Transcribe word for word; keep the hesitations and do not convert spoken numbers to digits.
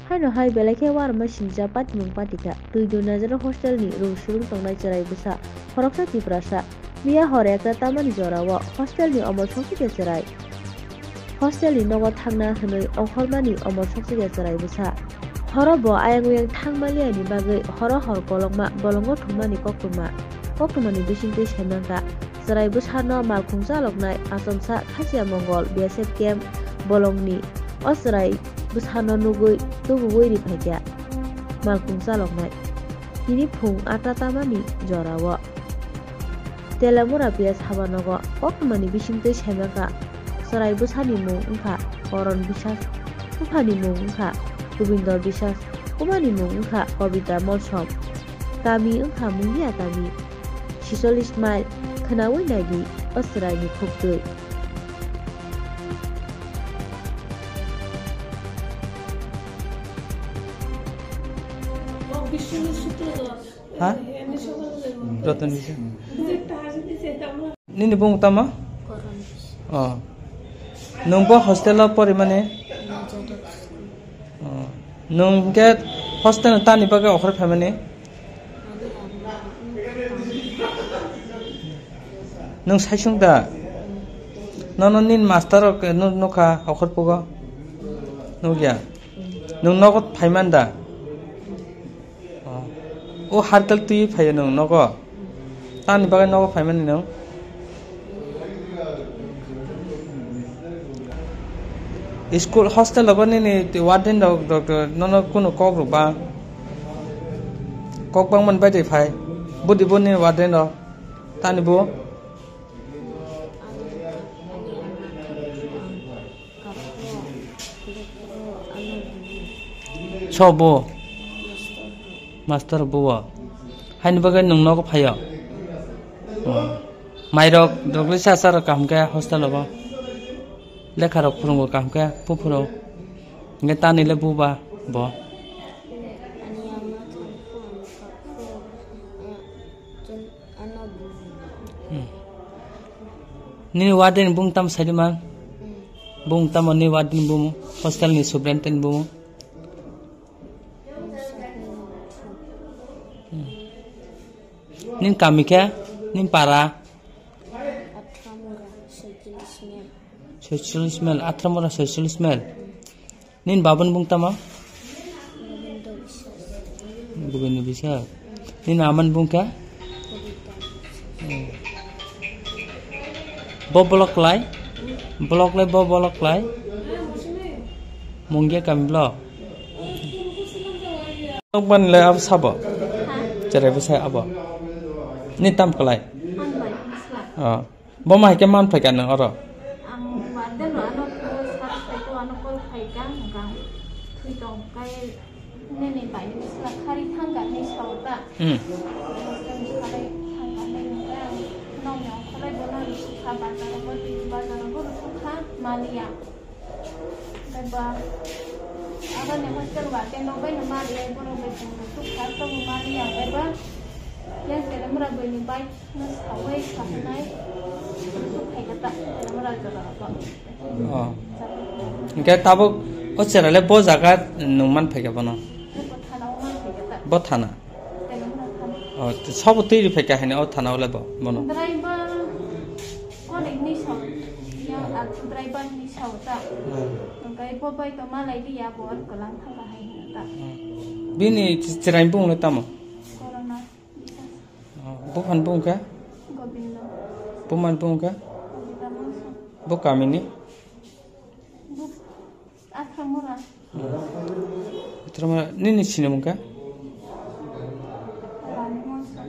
Haino hai belai khe uarma sinijak patimung patikha. Twi dui nazarwi hostel ni room surung tongnai chwrai bwsa, khoroksa Tiprasa. Miya hor ekta tamani jorao hostel ni omor sokchikya chwrai. Hostel ni nogo thangna hwnwi ongkhormani omor sokchikya chwrai bwsa. Horo bo ayang uyang thangmaliya ni bagwi horo hor kolokma bolongo thumnani koktwma. Koktwmani bisingtwi saimangkha. Chwrai bwsano malkhung chaloknai achomsa Khasia Mongol B S F camp bolongni o chwrai bwsano nugwi tubuwi riphaikha malkhung chaloknai. Tini phung atta tamani jorao Telamura P S habanogo koktwmani bisingtwi saimangkha. Chwrai bwsani mung wngkha Koron Biswas, buphani mung wngkha Gobindor Biswas, bumani mung wngkha Kobita Molsom. Kami wngkha Mungia kami. Chisollis mile khwnaui naidi o chwraini khuktwi. Ha? Ratan bisa. Nini bung tama? Oh. Nung bo hostel o pori mani? Oh. Nung ke hostel tani bagwi okhor phaimani? Nung saisung da? Nono nin master rok nukha okhor pugo? Nukya? Nung nogo phaiman da? Oh. O hartal twi phaiya nung nogo? Tani bagwi nogo phaimani nung? School hostel rogo nini warden rok, rok, rok nono kunu kok rok ba? Kok bangmani bai de phai. Budi bo nini warden rok. Tani bo? So bo? Master bo. Haini bagwi nung nogo phaio? Oh. Mairok, rok le cha cha rok kaham khe hostel rogo? Lekha rok phurungo kaham khe, buphuru. Hingke tani le buba bo. Hmm. Nini warden bung tam saidi man? Bung tamo ni warden bung, hostel ni superintendent bung? Hmm. Nin kami khe, nin para? Soicholish mile, Atramura soicholish mile. Nin baban bung tamo? Bugini bisa. Nin aman bung khe? Bo block lai? Block lai, bo block lai? Mungia kami block. Nokban le abo sabo? Cherai bwsai abo? Ni tam kwlai? Ang bai bwsla. Oh. Bo ma hai khe man phai ka nang oro? Ang warden no ano call sar phai to, ano call phai ka, hwnkha thwi tong kai nini bai ni bwsla khari thang ka ni sao ta. Hmm. Khari thang ka ni hwnkha, nong ni ongkholai bo no rwsukha, bazar o bo twi, bazar o bo rwsukha, maliya. Eba, aboni hostel warden rok bai no mari, borok bai chwng rok tukha, tobo mani ang eba, yang Telamura bwini bike no sawi sahnai, tuk khaina ta, Telamura jora rok. Oh. Hingke tabuk o chera le bo jaga nung man phaikha bono? Bo thana o man phaikha ta. Bo thana? Telamura thana. Oh, sabo twi rw phaikha haino o thana o le bo, bono? Driver, kono hwnwi sao, yang driver hwnwi sao ta. Hmm. Hingke bo bai to malai liya, bo ar kwlang thangkha hai hino ta. Bini chwrai bung le tamo? Corona. Oh, buphani bung khe? Gobindo. Bumani bung khe? Kobita Mangso. Bo kamini? Bu Atramura. Atramura, nini sinimung khe? Rani Mangso.